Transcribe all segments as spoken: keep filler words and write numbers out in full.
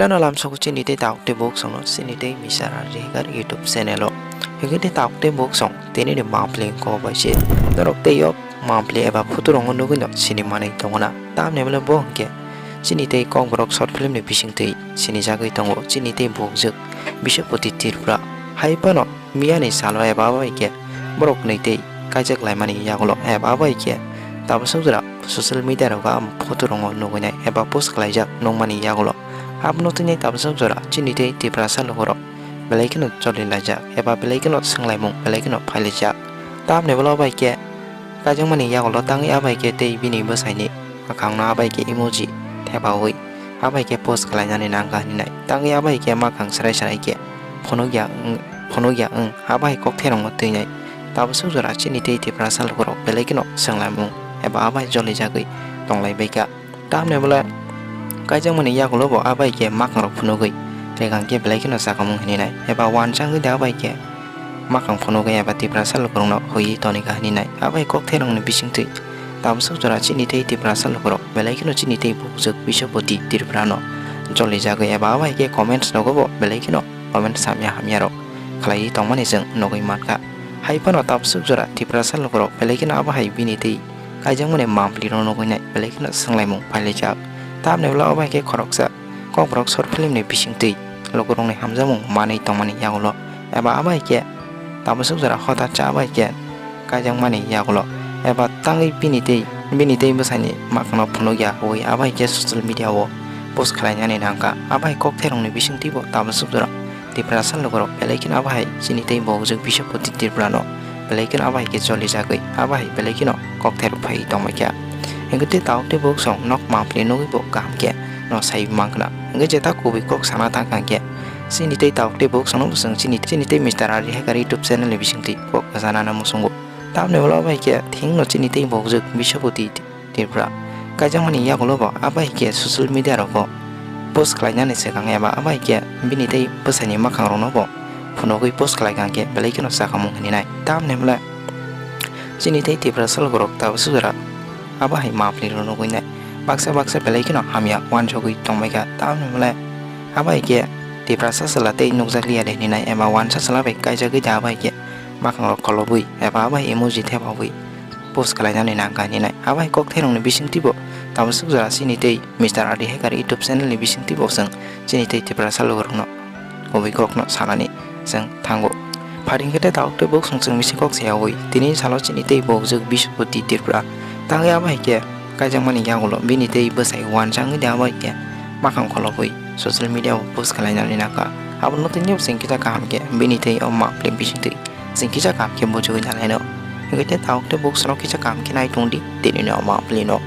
Nano lamsogo chini tei tabuk tei buk songno chini tei Mister R J Hekar YouTube channel o. Hingke tei tabuk tei buk song tini ni monthly ko bai se norok tei o monthly eba photo rongo nugui no sini manui tongo na. Tamni bole bo hingke chini tei Kokborok short film ni bising twi sinijagwi tongo chini tei bukjwk Biswapati Tripura. Hai phano miyani salo eba abo hai khe borok nwi tei kaijak laimani yagulo eba abo hai khe tabaswk jora social media rogo a photo rongo nugui nai eba post khlaijak nukmani yagulo. Abono tini tabaswk jora chini tei Tiprasa lukurok belai kheno choli laijak eba belai kheno swnglaimung belai kheno phailaijak. Tamni bole abo hai khe kaijakmani yagulo tangwi abo hai khe tei bini bwsaini mwkhangno abo hai khe emoji thepaui abo hai khe post khlainani nangkha hinwi nai. Tangwi abo hai khe mwkhang srai srai khe phunukya wng, phunukya wng abo hai kok therongno twinai. Tabaswk jora chini tei Tiprasa lukurok belai kheno swnglaimung eba abo hai jolijagwi tonglaibaikha. Tamni bole kaijakmani yagulo bo abo hai khe mwkhangrok phunugwi rega hwnkhe belai kheno chakamung hinwi nai eba uansugwi de abo hai khe mwkhang phunugwi eba Tiprasa lukurokno huiwi tonikha hinwi nai. Abo hai kok therongni bisingtwi tabaswk jora chini tei Tiprasa lukurok belai kheno chini tei bukjwk Biswapati Tripurano jolijagwi eba abo hai khe comments rogo bo belai kheno comment samya hamyarok khlaiwi tongmani chwng nugui mankha. Hai phano tabaswk jora Tiprasa lukurok belai kheno abo hai bini tei kaijakmani monthly rok nugui nai belai kheno swnglaimung phailaijak. Tamni bole abo hai khe khoroksa Kokborok short film ni bisingtwi lukurokni hamjakmung manwi tongmani yagulo eba abo hai khe tabaswk jora hotar cha abo hai khe kaijakmani yagulo eba tangwi bini tei, bini tei bwsaini mwkhangno phunukya ui abo hai khe social media o post khlainani nangkha. Abo hai kok therongni bisingtwi bo tabaswk jora Tiprasa lukurok belai kheno abo hai chini tei bukjwk Biswapati Tripurano belai kheno abo hai khe jolijagwi abo hai belai kheno kokthairok phaiwi tongbaikha. Hingke tei tabuk tei buk song nok monthly nugui bo kaham khe no sai mankha. Hingke jeta kubui kok sana thangkha hingke chini tei tabuk tei buk songno bo chwng chini, chini tei Mister R J Hekar YouTube channel ni bisingtwi kok sana no muchungo. Tamni ulo bai khe thingno chini tei bukjwk Biswapati Tripura kaijakmani yagulo bo abo hai khe social media rogo post khlainani swkang eba abo hai khe bini tei bwsaini mwkhangrokno bo phunugwi post khlaikha hwnkhe belai kheno chakamung hinwi nai. Tamni bole chini tei Tiprasa lukurok tabaswk jora abo hai monthly rok nugui nai. Baksa baksa belai kheno hamya uansugwi tongbaikha. Tamni bole abo hai khe Tiprasa chwla tei nukjakliya de hinwi nai eba uansa chwla bai kaijagwi da abo hai khe mwkhangrok kholobwi eba abo hai emoji thepaui post khlainani nangkha hinwi nai. Abo hai kok therongni bisingtwi bo tabaswk jora chini tei Mister R D Hekar YouTube channel ni bisingtwi bo chwng chini tei Tiprasa lukurokno kubui kokno sanani chwng thango. Pharing khe tei tabuk tei buk song chwng bising kok sayaui tini salo chini tei bukjwk Biswapati Tripura tangwi abo hai khe kaijakmani yagulo bini tei bwsai uansugwi de abo hai khe mwkhang kholobwi social media o post khlainani nangkha. Abono tini chwng kisa kaham khe bini tei o monthly bisingtwi chwng kisa kaham khe bujugwi nalaino. Hingke tei tabuk tei buk song kisa kaham khe nai tongdi tini ni o monthly no.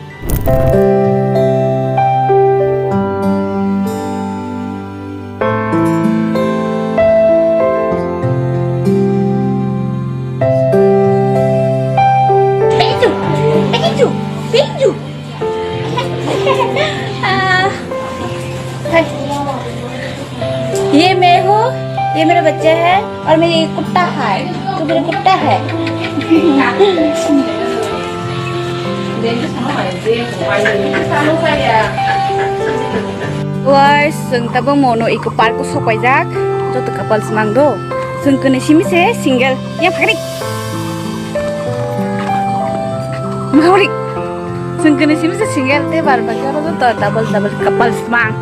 ये मैं हूँ, ये मेरा बच्चा है और मैं ये कुत्ता है, तू मेरा कुत्ता है। Guys, chwng tabuk mono eco park o sok paijak, joto couples mang do. Chwng kwnwi simi se single. Yang phakri. Mawri. Chwng kwnwi simi se single, tei bar bai khe oro joto double double couples mang.